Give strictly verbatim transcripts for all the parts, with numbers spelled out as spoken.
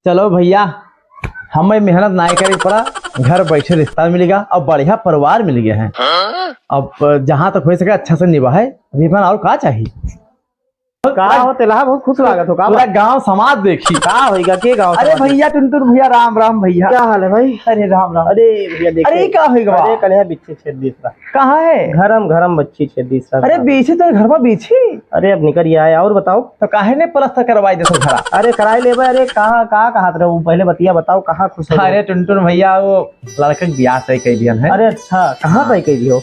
चलो भइया, हमें मेहनत नाहीं करे पड़ा, घर बैठे रिश्ता मिल गया और बढ़िया परिवार मिल गया है। अब जहाँ तक होइ सके अच्छा से निभाए, अभी अपन और का चाहिए? का हो तेलहा, बहुत खुश लागत हो का पूरा बा? गाँव समाज देखी। का होइगा, के गाँव अरे समाज? भइया, टुनटुन भइया, राम राम भइया। क्या हाल है भाई? अरे राम राम। अरे भइया, देखिए। अरे का होइगा बा? अरे कन्हैया बिच्छी छेद दिस बा। कहाँ है? घरम, घरम बच्ची छेद दिस बा। अरे बीछी तो घर में बीछी। अरे अब निकल आए, और बताओ। तो काहे ने प्लास्टर करवाई दे सब घरा? अरे कराई लेबे। अरे कहाँ, का कहत रहे, पहले बतिया बताओ, कहाँ खुश हो? अरे टुनटुन भइया, वो लड़के के बियाह तय कर दिया है। अरे अच्छा, कहाँ तय कर दियो?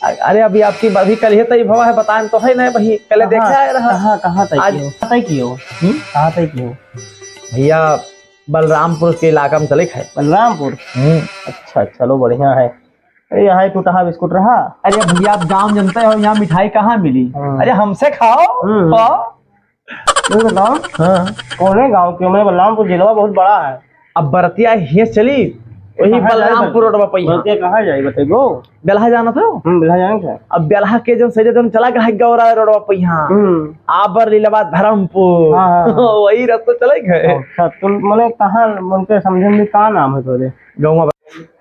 अ-, अरे अभी आपकी, अभी कल ही तय भवा है, बताएं तो है ना भाई, कल कहाँ, देखे आए रहा। कहाँ, कहाँ तय आज कियो? कहाँ तय कियो? हम्म? कहाँ तय कियो? भइया, बलरामपुर के इलाका में चले खाए। बलरामपुर? हम्म। अच्छा, चलो बढ़िया है। अरे यहाँ ही टूटहा बिस्कुट रहा। अरे भइया, आप गाँव जनते हो, यहाँ मिठाई कहाँ मिली? हाँ। अरे हमसे खाओ, हम्म। खाओ। ये बताओ, हाँ। कौने गाँव के? मैं बलरामपुर, जिलवा बहुत बड़ा है। अब बरतिया हियाँ चली, वही कहाँ जाए बलरामपुर बरतिया? रोडवा पे यहाँ। बरतिया कहाँ जाए, बताइबो? बेलहा जाना था? हम्म, बेलहा जाना था। अब बेलहा के जौन सजे जौन चला गए गौरा रोडवा पे यहाँ। हम्म। आबर लीलाबाद धर्मपुर। हाँ, हाँ, हाँ। वही रास्ता चले गए। अच्छा, तुम मने कहाँ उनके समझे में का नाम है तोरे? गौवा।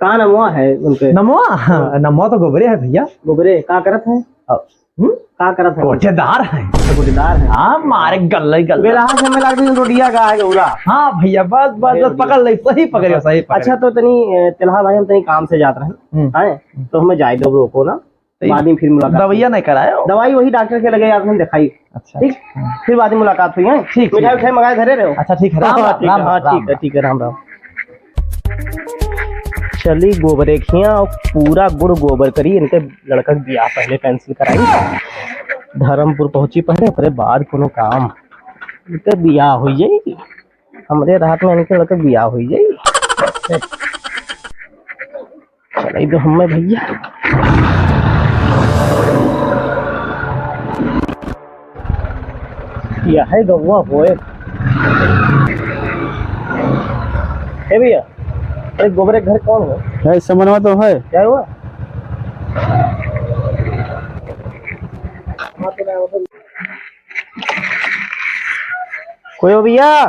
का नमवा है उनके? नमवा? हाँ। नमवा तो गोबरे है भइया। गोबरे, का करत है? अब हम्म? का करत है? कोठेदार है। अच्छा, कोठेदार है। हाँ, मारे गल्ले गल्ले। बेलहा से मिला के रोटिया का है गौरा। हाँ भइया, बस, बस, अरे बस, भइया। पकड़ ले, सही पकड़ियो, सही पकड़ियो। अच्छा, तो तनी, ए, तेलहा भाई, हम तनी काम से जात रहे। हम्म। हैं? तो हमें जाए दो, रोको ना। तो बाद में फिर मुलाकात दवाइया होई। नहीं कराए हो? दवाई वही डॉक्टर के लगे जात रहे, दिखाई। अच्छा, ठीक? अच्छा। हम्म। फिर बाद में मुलाकात होई, हैं? ठीक, मिठाई ठीक। उठाई मंगाए धरे रहो। अच्छा, ठीक है, राम, हाँ, राम, ठीक है, राम, हाँ, राम, ठीक है, राम। राम, राम। चली गोबरे खिया और पूरा गुड़ गोबर करी, इनके लड़का के बियाह पहले cancel कराई। धर्मपुर पहुंची पहले, ओकरे बाद कोनो काम। इनके बियाह हो जाई, हमरे रात में इनके लड़का के बियाह हो जाई। चलाई दो हमें भइया। यह है गौवा होए। ए भइया, अरे गोबरे घर कौन हो? है, समनवा तो है। क्या हुआ? कोई हो भइया?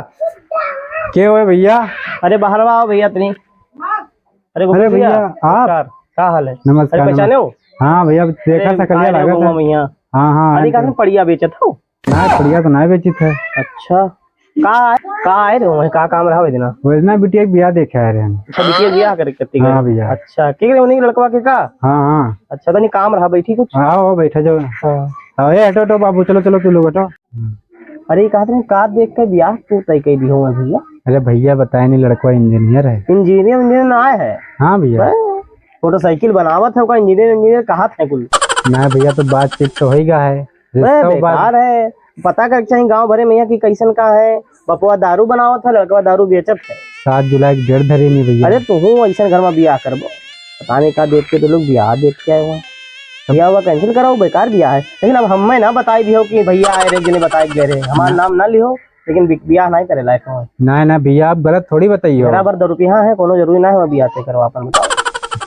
के हो भइया? अरे बाहर आओ भइया, तनी। अरे गोपाल अरे भइया, भइया, आप? नमस्कार, का हाल है? नमस्कार, अरे पहचाने हो? नमस्कार। हाँ भइया, देखा अरे, सकलिया का लागत है। भइया? हाँ, हाँ, अरे हाँ, का तुम पड़िया बेचत हो? ना, पड़िया तो ना बेचित है। अच्छा, का आए, का आए रहे हो? का काम रहा इतना? वैजना बिटिया के बियाह देखे आए रहे हम। अच्छा, बिटिया के बियाह करे करती हाँ है? भइया। अच्छा, के करे उन्हीं लड़कवा के का? हाँ, हाँ। अच्छा, तो नहीं काम रहा, बैठी कुछ? हाँ, आओ, बैठा जाओ। हाँ। हाँ, ए, हटो, हटो बाबू, चलो, चलो, तू लोग हटो। अरे, कहत रहे, का देख के बियाह तू तय कइ दिहो है भइया? अरे भइया, बताए नहीं, लड़कवा engineer है। Engineer, engineer ना आए है? हाँ भइया। हैं? Motorcycle बनावत है, ओका engineer, engineer कहत है कुल। ना भइया, तो बातचीत तो होई गा है। अरे, रिश्ता बात बेकार है। पता करे के चाही गाँव भरे में यहाँ की कैसन का है। बपवा दारू बनावत है, लड़कवा दारू बेचत है। सात जुलाई के date धरी नहीं भइया। अरे, तू हूँ ऐसन घर में बियाह करबो। पता नहीं का देख के तो लोग बियाह देख के आए हुआ। बियाह हुआ cancel कराओ, बेकार बियाह है। लेकिन अब हमें ना बताई दियो कि भइया आए रहे, जिन्हें बताए गए रहे, हमार ना। नाम ना लिहो, लेकिन बि-, बियाह नहीं करे लायक हो। ना, ना भइया, आप गलत थोड़ी बताइयो। बराबर दो रुपया है, कोनो जरूरी ना है बियाह से करवा, अपन बताओ।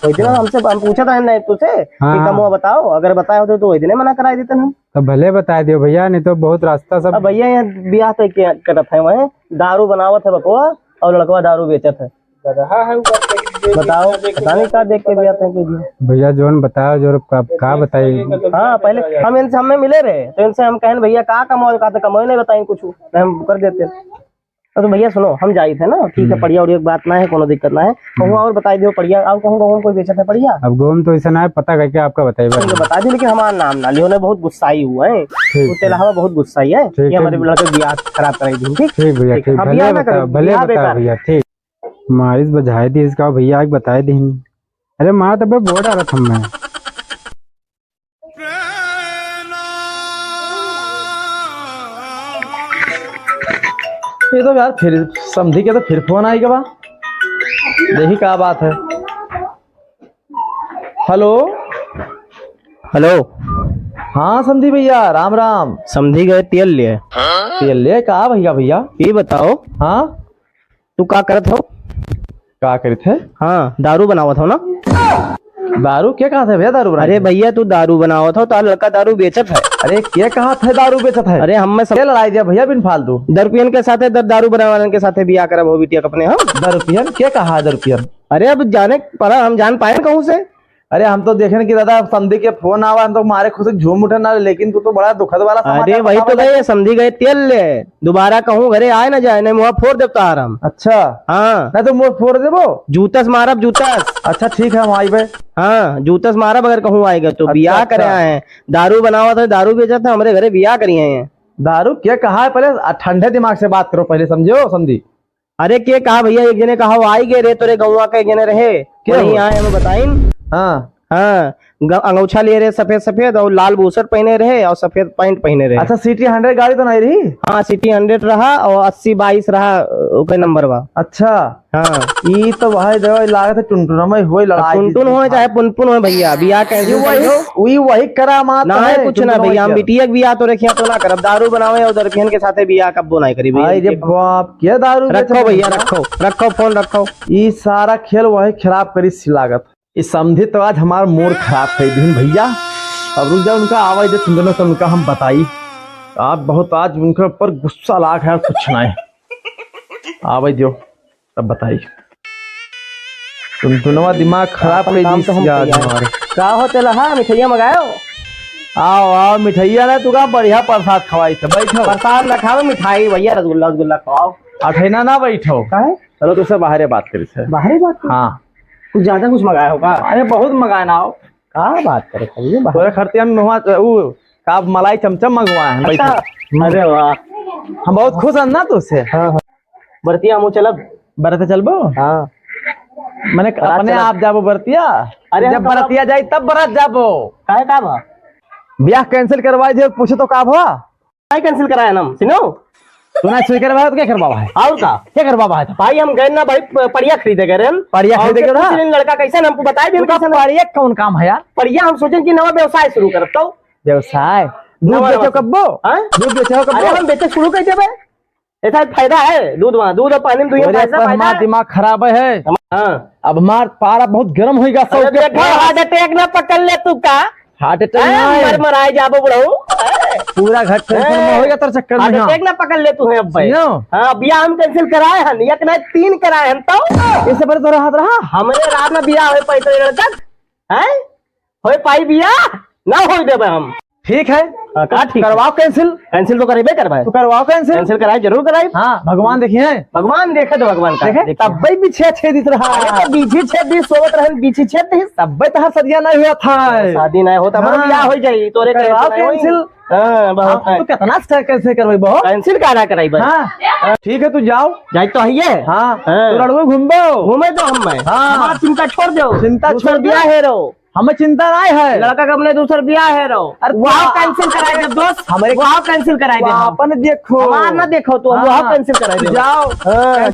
कोई दिन हाँ। हमसे, हम पूछत रहे नहीं तुझसे हाँ, कि हाँ। कमवा बताओ, अगर बताए होते तो वही दिन मना कराई देते हम। तो भले बताए दियो भइया, नहीं तो बहुत रास्ता सब। अब भइया यहाँ बियाह तो के करत है, वहीं दारू बनावत है बकवा और लड़कवा दारू बेचत है। गदहा है उ बात कही, बताओ, पता नहीं का देख के बियाह तय कर दिया। भइया, जौन बताओ, जो अब का, का बताई? हाँ, पहले हम इनसे, हमें मिले रहे, तो इनसे हम कहन, "भइया, का कमाओ?" कहते, "कमाओ नहीं, बताइन कुछ, नहीं, हम कर देते।" तो, तो भइया, सुनो, हम जाइत है ना, ठीक है, हम्म। पड़िया और एक बात ना है, कोनो दिक्कत ना है। कहूँ हम्म। और बताई दियो पड़िया, और कहूँ, कहूँ कोई बेचत है पड़िया? अब गाँव में तो ऐसा ना है, पता करके आपका बताइबे। ठीक है, बता दियो, लेकिन हमारा नाम ना लियो, उन्हें बहुत गुस्साई हुआ है। ठीक, वो तेलहवा बहुत गुस्साई है ठीक, कि हमारे ठीक। लड़के बियाह खराब कराई दी, ठीक? ठीक भइया, ठीक है, ठीक, अब भले बियाह ना बताओ, करो, भले बियाह बताओ बेकार। भइया, ठीक। मारिस बजाए दी इसका भइया, एक बताए दीन। अरे मार तबे बोल डालत हम्मे। ये तो यार फिर समधी के तो फिर फोन आई गवा। देखी का बात है। हेलो। हेलो। हाँ समधी भइया, राम राम। समधी गए तेल लिए। तेल लिए का भइया? भइया ये बताओ। हाँ। तू का करत हो? का करत है? हाँ, दारू बनावत हो ना? दारू के कहत है भैया, दारू बनाई अरे है? भैया, तू दारू बनावत हो, तार लड़का दारू बेचत है। अरे के कहत है दारू बेचत है? अरे हम में सब के लड़ाई दिया भैया बिन फालतू? दारू पियन के साथे द-, दारू बनावे वालन के साथे बियाह करब हो बिटिया अपने हम। दारू पियन? के कहा है दारू पियन? अरे अब जाने पड़ा, हम जान पाए कहूँ से? अरे हम तो देखे न कि दादा समधी के फोन आवा, हम तो मारे खुशी झूम उठे ना, लेकिन तू तो बड़ा दुखद वाला समाचार अरे वही बतावा तो गए, समधी गए तेल ले, दोबारा कहूँ घरे आए ना जाए, नहीं मुँह फोड़ देता आराम। अच्छा। हाँ। नहीं तो मुँह फोड़ देबो। जूता से मारब, जूता से। अच्छा ठीक है, हम आइबे। हाँ, जूता से मारब अगर कहूँ आएगा तो। अच्छा, बियाह करे अच्छा। आए हैं, दारू बनावत है, दारू बेचत है, हमरे घरे बियाह करी हैं। दारू के कहा है पहले, आ, ठंडे दिमाग से बात करो पहले, समझो समधी। अरे के कहा भैया, एक जने कहा वो आई गए रे, तोरे गौवा के एक जने रहे, के वही हो? आए हमें बताइन। हाँ। हाँ, ग-, अंगौछा लिए रहे सफेद सफेद और लाल बुशर्ट पहने रहे और सफेद पैंट पहने रहे। अच्छा, सिटी हंड्रेड गाड़ी तो नहीं रही? हाँ, सिटी हंड्रेड रहा और अस्सी बाईस रहा, ओकर नंबर बा। अच्छा। हाँ। ई तो भाई देखो, लागत है टुनटुना में होई लड़ाई। टुनटुन होए चाहे पुनपुन होए भैया, बियाह कैसे ये वही, करियो? वही, वही करामात ना है, है कुछ ना टुनटुना भैया, हम के। बिटिया के बियाह तो रखिया तो ना करब, दारू बनावे और दरपियन के साथे बियाह कब्बो ना करी भैया। अरे बाप, क्या दारू रखो बेचत भैया, है? रखो, रखो फोन रखो। ई सारा खेल वही खराब करी सी लागत। ई समधी तो आज हमार मूड खराब कर दीन भैया। अब रुक जाओ, उनका आवाज दे, तुम दोनों से उनका हम बताई। आप बहुत आज उनके ऊपर गुस्सा लाग है, कुछ नहीं। आवाज दो, तब बताई। तुम दोनों दिमाग खराब अपन कर काम दी तो हम यार तैयार हैं। हमारे। का हो तेला, हाँ, मिठाइया मंगायो? आओ, आओ, मिठाइया ना, तू का बढ़िया प्रसाद खवाई थे, बैठो। प्रसाद ना खाओ, मिठाई भैया, रसगुल्ला, रसगुल्ला खाओ। अठैना ना बैठो। काहे? चलो, तुझसे बाहरे बात करी थे। बाहरे बात करी? हाँ। कुछ ज्यादा कुछ मंगाया होगा? अरे, बहुत मंगाया ना हो। का बात करे, खाइए बाहर। तोरे खर्चे हम वहाँ, उ, का मलाई चमचम मंगवाए हैं, अच्छा। बैठो। अरे वाह। हम बहुत खुश हैं ना तुझसे। हाँ, हाँ। बरतिया हमहू चलब। बरते चलबो? हाँ। मने बरात अपने चलब। आप जाबो बरतिया? अरे हम जब तो बरतिया जाई तब बरात जाबो। काहे का बा? ब्याह cancel करवाई दे, पूछे तो का भवा? काहे cancel कराए हम? सुनो। तू ना सही करवा है तो क्या करवा है? और का? क्या करवा है तो? भाई हम गए ना भाई प-, पड़िया खरीदे गए रहन। पड़िया और खरीदे उनसे गए पूछ रहा? लेन लड़का कैसे न, हमको बताए भी तू का कैसे न। पड़िया कौन काम है यार? पड़िया हम सोचेन कि नवा व्यवसाय शुरू करब तो। व्यवसाय? दूध नवा, बेचो नवा। कब्बो? हाँ? दूध बेचो कब्बो? अरे हम बेचे शुरू कर देबे। ऐसा फायदा है, दूध वहाँ, दूध और पानी में दुनिया अरे, फायदा, पर हमार फायदा। दिमाग खराब है। हाँ। अब हमार पारा बहुत गर्म होइगा, अरे, सब के देखो, पास। Heart attack ना पकड़ ले तू का? Heart attack हाँ, ना है। मर मराए जाबो बुढ़ऊ। पूरा घर tension में हाँ। होइगा तेरे चक्कर में, Heart हाँ। Attack ना पकड़ ले तू है अब भाई। सुनो। हाँ, बियाह हम cancel कराए हन, एक ना तीन कराए हन तो। इससे पहले तो रहा, रहा। हमरे रात में बियाह होए पाई तो लड़का, हैं? होए पाई बियाह? ना होए देबे हम। ठीक है। हाँ, का ठीक है? करवाओ cancel। Cancel तो करेबे करबे। तो करवाओ cancel। Cancel कराए, जरूर कराए। हाँ, भगवान देखिए। भगवान देखे तो भगवान का देखे? देखे। तब भाई पीछे छेद दिस रहा। अरे तो बीछी छेद दिस, सोवत रहन बीछी छेद दिस। तब भाई तोहार सदिया नहीं हुआ था। शादी नहीं होता, हाँ। बियाह हो जाई, तोरे करवाओ cancel नहीं होई। Cancel। हाँ, बहुत हाँ, है। तो कितना से cancel करवाई बहुत? Cancel का ना कराई बस। हाँ। हाँ। ठीक है, तू जाओ। जाए तो है ये। हाँ। हाँ। तू रड़ुए घूमबो। घूमे तो हम मैं। हाँ। हमार चिंता छोड़ दो। चिंता दूसर छोड़ दो। बियाह है रो। हमें चिंता नहीं है। लड़का का अपने दूसर बियाह है रो। अरे वहाँ तो cancel कराए दे दोस्त। हमरे वहाँ cancel कराए दे। वहाँ अपन देखो। हमार ना देखो तो हाँ। वहाँ cancel कराए दे। जाओ। हाँ।